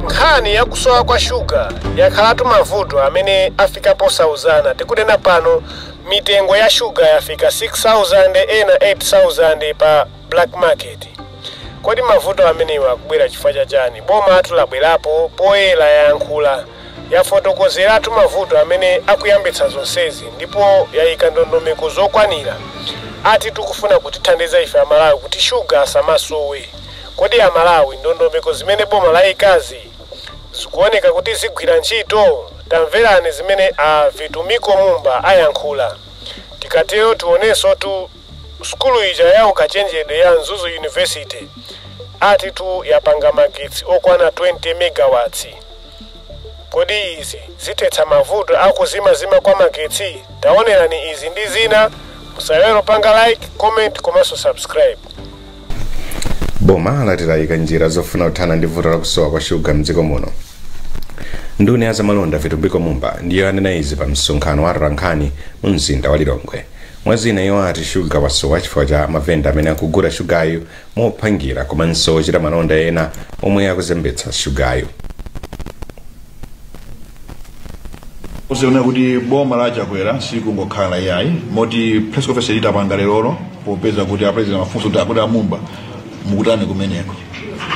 Nkhani yakusowa kwa shuga yakhalatu mavuto amene afika posauzana. Tikunena pano mitengo ya shuga yafika 6000 ena 8000 pa black market. Kodi mavuto amenewa akubwera chifukwa chachani? Boma athu labwerapo poyera, yayankhula, yafotokozeratu mavuto amene akuyambitsa zonsezi ndipo yayika ndondomeko zokwanira. Ati tikufuna kutithandiza ife Amalawi kuti shuga asamasowe. Kodi Amalawi, ndondomeko zimene boma layikazi zikuoneka kuti zigwira ntchito? Tamverani zimene a Vitumbiko Mumba ayankhula. Tikatero tionenso tu sukulu ija ya ukachenjede ya Mzuzu University, ati tu yapanga magetsi okwana 20 megawatts. Kodi izi zithetsa mavuto akuzimazima kwa magetsi? Taonerani izi ndi zina. Musaiwale panga like, comment komanso subscribe. Boma lati layika njira zofuna kuthana ndi vuto lakusowa kwa shuga mdziko muno. Nduna ya zamalonda Vitumbiko Mumba ndiyo anena izi pa msonkhano wa atolankhani mu mzinda wa Lilongwe. Mwazina, iwo ati shuga wasowa chifukwa cha mavenda amene akugula shugayo mophangira komanso ochita malonda ena omwe akuzembetsa shugayo. Uziona kuti boma la Chakwera sikungokhala iyayi, moti press conference itapanga lerolo popeza kuti a president mafunso kuti akuti, "Amumba, mukutani kumeneko?"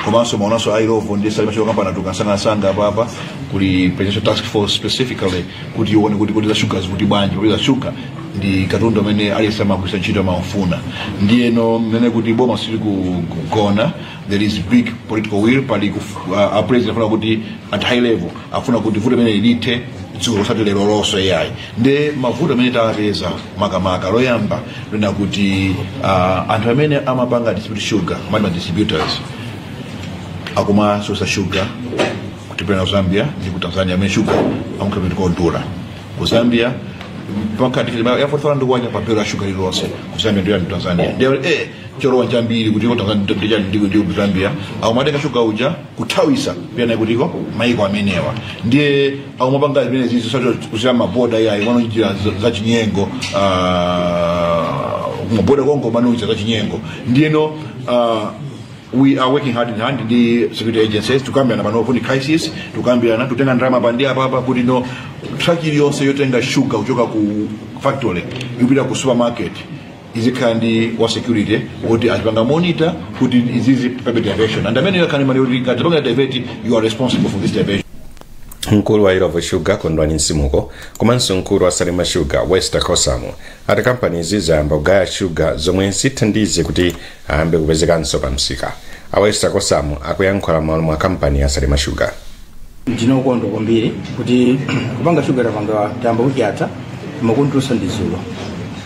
Komanso maonanso a Illovo ndi Salima Sugar Company tukasangasanga papa kuli presidential task force specifically kuti ione kuti za sugar zikuti bwanji, popeza sugar ndi katundu amene aliyense amagwiritsa ntchito, amafuna. Ndiyeno mmene kuti boma sili kugona, there is big political will. Pali a president afuna kuti at high level afuna kuti vuto imene lithe dziko losati lero lonso iyayi. Nde mavuto amene tawapeza, makamaka loyamba lina kuti anthu amene amapanga distribute sugar, amati ma distributors, akumasosa sugar kutipera ku Zambia ndi ku Tanzania, amene sugar amakhala kodula. Ku Zambia pakati ya 4000 kwacha pa belo ya sugar lilonse ku Zambia ndiyo ndi Tanzania. Ndiyo cholowa chambiri kuti ko Tanzania ndi ku Zambia akumatenga sugar uja kuthawisa pena kutiko maiko amenewa. Ndiye akumapanga zimene zizi kusira maboda yayi wano njira za chinyengo, maboda kongo manunja za chinyengo. Ndiyeno we are working hand in hand ndi security agencies tukambirana panopo ndi crisis, tukambirana, tutenga ndalama pandi apapa kuti no truck iliyonse yotenga sugar kuchoka ku factory ikupita ku supermarket izikhala ndi wa security kuti azipanga monitor kuti izizi pabe diversion, and amene yakani mali kuti ngati panga divert, you are responsible for this diversion. Mkulu wa Illovo Sugar Kondwani Nsimuko komanso mkulu wa Salima Sugar Wester Kosamo ati kampani izi zayamba kugaya shuga zomwe zithandize kuti ayambe kupezekanso pa msika. A Wester Kosamo akuyankhula m'malo mwa kampani ya Salima Sugar. Ndinokondwa kwambiri kuti kupanga shuga tapanga, tayamba wiki yatha, makuntulusa ndi dzulo.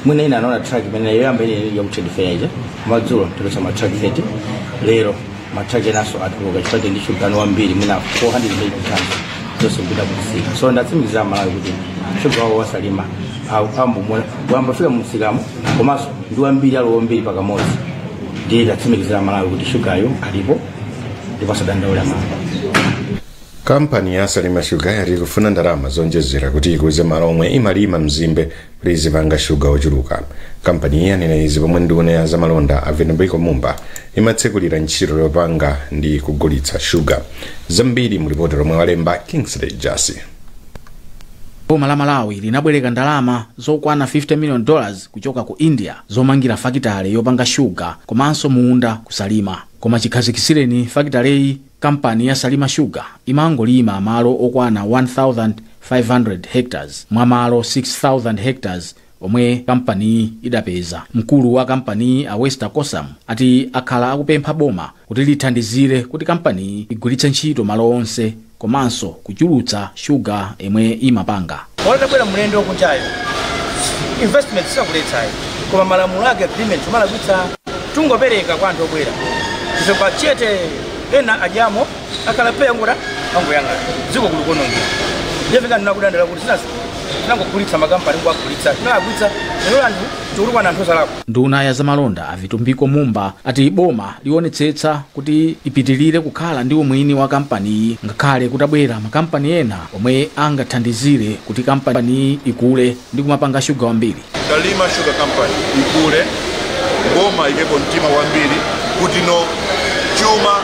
Mwina ina anaona truck imene yoyamba ine ya ku trade fair ija madzulo, tulusa ma truck 30. Lero ma truck enaso atuluka chifukwa ndi shuga wambiri, mwina 400 tons zonse kupita kumsika. So ndatsimikiza Malawi kuti shuga wawo wasalima wambafika mumsikamo, komanso ndi wambiri, alo wambiri pakamodzi. Ndiye ndatsimikizira Malawi kuti shugayo alipo ndipo asadandaule Malawi. Kampani ya Salima Sugar yati ikufuna ndalama zonjezera kuti ikuze malo omwe imalima mzimbe kuti izipanga shuga ochuluka. Kampani iyi yanena izi pomwe nduna ya zamalonda a Vitumbiko Mumba imatsekulira ntchito yopanga ndi kugulitsa shuga. Zambiri mu ripoti lomwe walemba Kingsley Jasi. Boma la Malawi linabwereka ndalama zokwana $50 million kuchoka ku India zomangira fakitale yopanga shuga komanso munda kusalima. Koma chikhazikitsireni fakitaleyi, kampani ya Salima Sugar imangolima malo okwana 1500 hectares mwa malo 6000 hectares omwe kampaniyi idapeza. Mkulu wa kampaniyi a Wester Kosam ati akhala akupempha boma kuti lithandizire kuti kampaniyi igwiritse ntchito malo onse komanso kuchulutsa shuga yomwe imapanga. Otabwera mlendo kunjayo, investment sakuletsayi, koma malamulo ake, agreement umalakwitsa, tungopereka kwa anthu obwera ife pa chete, ena adyamo akhala peya nguta angoyang'ana dziko kuli konongera. Ndiyefika ndinakudandala kuti tinangogulitsa makampani, ngwagulitsa, tinagulitsa lero anthu tikutukwana anthu osalakwa. Nduna ya zamalonda a Vitumbiko Mumba ati boma lionetsetsa kuti ipitilire kukhala ndi umwini wa kampaniyi ngakhale kutabwera makampani ena omwe angathandizire kuti kampaniyi ikule ndi kumapanga shuga wambiri. Salima Sugar Company ikule, boma. Boma ikepo mtima kwambiri kuti no chuma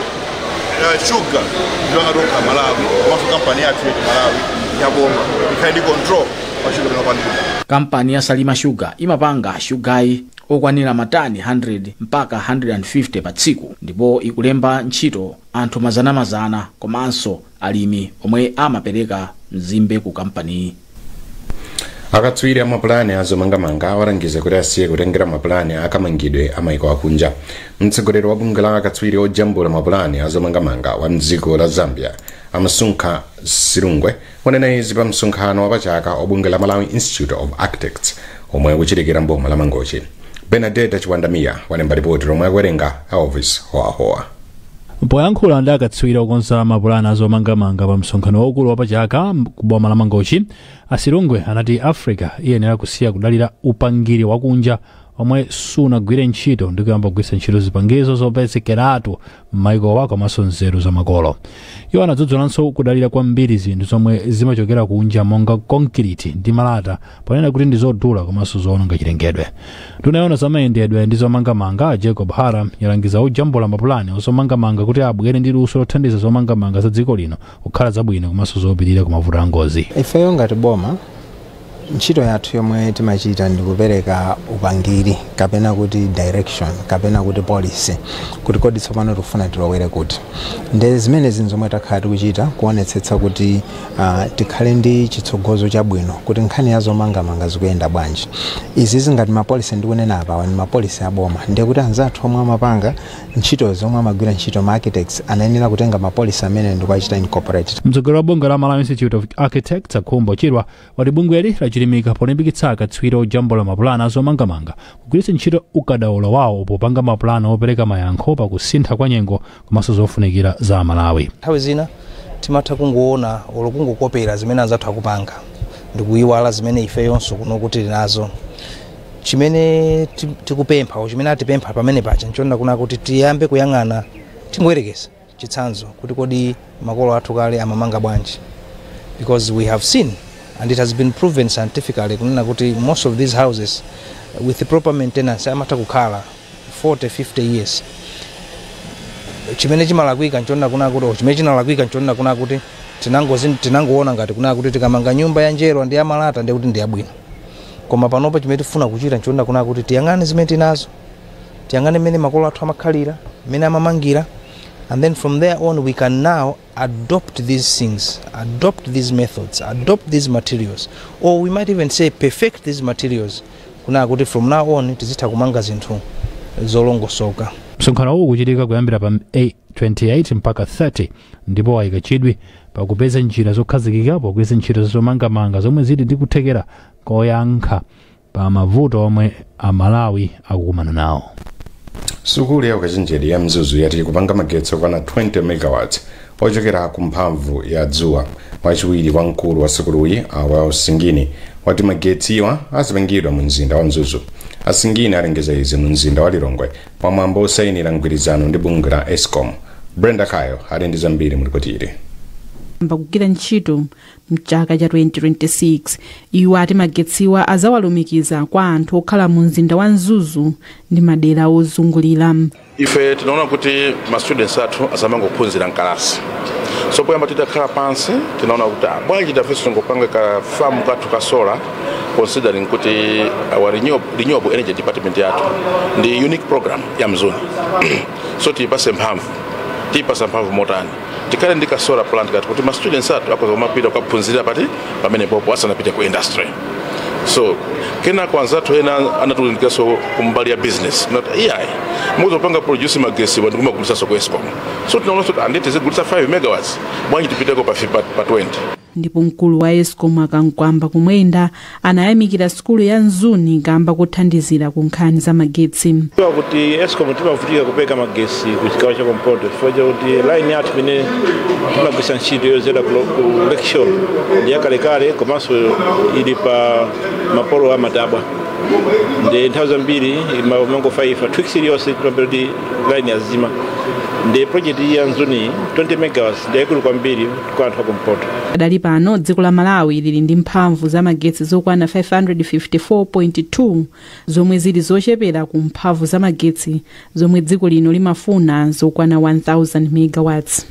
shuga ndiwangatokha Malawi komanso kampani yathu yetu Malawi ya boma ikhale ndi control pa shuga pano. Kampani ya Salima Sugar imapanga shugayi okwanira matani 100 mpaka 150 pa tsiku, ndipo ikulemba ntchito anthu mazanamazana komanso alimi omwe amapereka mzimbe ku kampaniyi. Akatswiri a mapulani azomangamanga awalangiza kuti asiye kutengera mapulani akamangidwe amayiko akunja. Mtsogoleri wa bungwe la akatswiri ojambula mapulani azomangamanga wa mdziko la Zambia, Amasunkha Silungwe, wanena izi pa msonkhano wapachaka wa bungwe la Malawi Institute of Architects omwe ukuchitikira mboma la Mangochi. Benadeta Chiwandamiya walemba ripoti lomwe akuwerenga Elvis Hoahoa. Poyankhula ndi akatswiri okonza mapulani azomangamanga pa msonkhano waukulu wapachaka ku boma la Mangochi, Asilungwe anati Africa iyenera kusiya kudalira upangiri wakunja omwe sunagwire ntchito ndi kuyamba kugwiritsa ntchito zipangizo zopezekeratu m'mayikowa komanso nzeru zamakolo. Iwo anadzudzulanso kudalira kwambiri zinthu zomwe zimachokera kunja monga konkiriti ndi malata, ponena kuti ndi zodula komanso zoononga chilengedwe. Nduna yoona zamayendedwe ndi zomangamanga, Jacob Hara, yalangiza ojambula mapulani ozomangamanga kuti abwere ndi luso lothandiza zomangamanga za dziko lino kukhala zabwino komanso zopirira ku mavuto a ngozi. Ifeyo ngati boma, ntchito yathu yomwe timachita ndi kupereka upangiri kapena kuti direction kapena kuti policy, kuti kodi tsopano tikufuna tilowere kuti. Ndi zimene zinthu zomwe takhala tikuchita kuonetsetsa kuti tikhale ndi chitsogozo chabwino kuti nkhani ya zomangamanga zikuyenda bwanji. Izi zingati ma policy ndikunena apawa ndi ma policy aboma, ndiye kuti anzathu omwe amapanga ntchito zomwe amagwira ntchito, ma architects, anayenera kutenga ma policy amene ndikuachita incorporate. Mtsogoleri wa bungwe la Malawi Institute of Architects, Akhumbo Chirwa, wati bungweli lachilimika polimbikitsa akatswiri ojambula mapulani azomangamanga kugwiritsa ntchito ukadaulo wawo popanga mapulani opereka mayankho pakusintha kwa nyengo komanso zofunikira za Malawi. Nthawi zina timatha kungoona olo kungokopera zimene anzathu akupanga ndikuyiwala zimene ifeyonso kuno kuti tinazo. Chimene tikupempha o chimene atipempha pamene paja nchonena kuna kuti tiyambe kuyang'ana, tingoyerekeza chitsanzo kuti kodi makolo athu kale amamanga bwanji, because we have seen and it has been proven scientifically kunena kuti most of these houses with the proper maintenance amatha kukhala 40 50 years. Chimene chimalakwika nchonena kuna kuti, chimene chinalakwika nchonena kuna kuti tinangoona ngati kuna kuti tikamanga nyumba ya njerwa ndi ya malata ndi kuti ndi yabwino. Koma panopa chimene tifuna kuchita nchonena kuna kuti tiyang'ane zimene tinazo, tiyang'ane mmene makolo athu amakhalira, mmene amamangira, and then from there on we can now adopt these things, adopt these methods, adopt these materials, or we might even say perfect these materials, kuna kuti from now on tizitha kumanga zinthu zolongosoka. Msonkhano uwu ukuchitika kuyambira pa 28 mpaka 30 ndipo wayika chidwi pakupeza njira zokhazikika pogwiritsa ntchito zomangamanga zomwe zili ndi kuthekera koyankha pa mavuto omwe Amalawi akukumana nawo. Sukulu ya ukachenjeri ya Mzuzu yati kupanga magetsi okwana 20 megawatts ochokera ku mphamvu ya dzuwa. Wachiwiri kwa mkulu wa sukuluyi, Awel Singini, wati magetsiwa azipangidwa mu mzinda wa Mzuzu. Asingini alengeza izi mu mzinda wa Lilongwe pamwambo osayinira mgwirizano ndi bungwe la ESCOM. Brenda Kayo ali ndi zambiri mu ripoti ili. Kugwira ntchito mchaka cha 2026, iwo ati magetsiwa azawalumikiza kwa anthu okhala mu mzinda wa Mzuzu ndi madera ozungulira. Ife tinaona kuti ma students athu asamangophunzira mkalasi, so poyamba titakhala pansi tinaona kuti bwanji tafenso tingopanga ka farm kathu ka solar, considering kuti our renewable energy department yathu ndi unique program ya Mzuni. So tiyipase mphamvu, tiyipasa mphamvu motani? Tikhale ndi ka solar plant kathu kuti ma students athu akhoza kumapita kukaphunzira pati pamene popo asanapite ku industry. So kenako anzathu ena anatulinikanso kumbali ya business, not iyayi, muzopanga produce magesi ndi kumagulitsanso ku ESCOM. So tinaonanso kuti anditi tizigulitsa 5 megawatts, bwanji tipiteko pa 20? Ndipo mkulu wa ESCOM, Akankwamba Kumwenda, anayamikira sukulu ya Mzuni kamba kuthandizira ku nkhani za magetsi. Kuti ESCOM timavutika kupeka magesi ku chigawo cha kumpoto chifukwa chakuti line yathu imene timagwisa ntchito yozera ku Lakeshore ndi yakalekale komanso ili pa mapolo amatabwa, ndi nthawi zambiri imangofaifa. Two weeks iliyonse timapera kuti line yazima. Ndi project iyi ya Mzuni 20 megawatts ndi yayikulu kwambiri kwa anthu akumpoto. Padali pano dziko la Malawi lili ndi mphamvu za magetsi zokwana 554.2, zomwe zili zochepera ku mphamvu za magetsi zomwe dziko lino limafuna zokwana 1000 megawatts.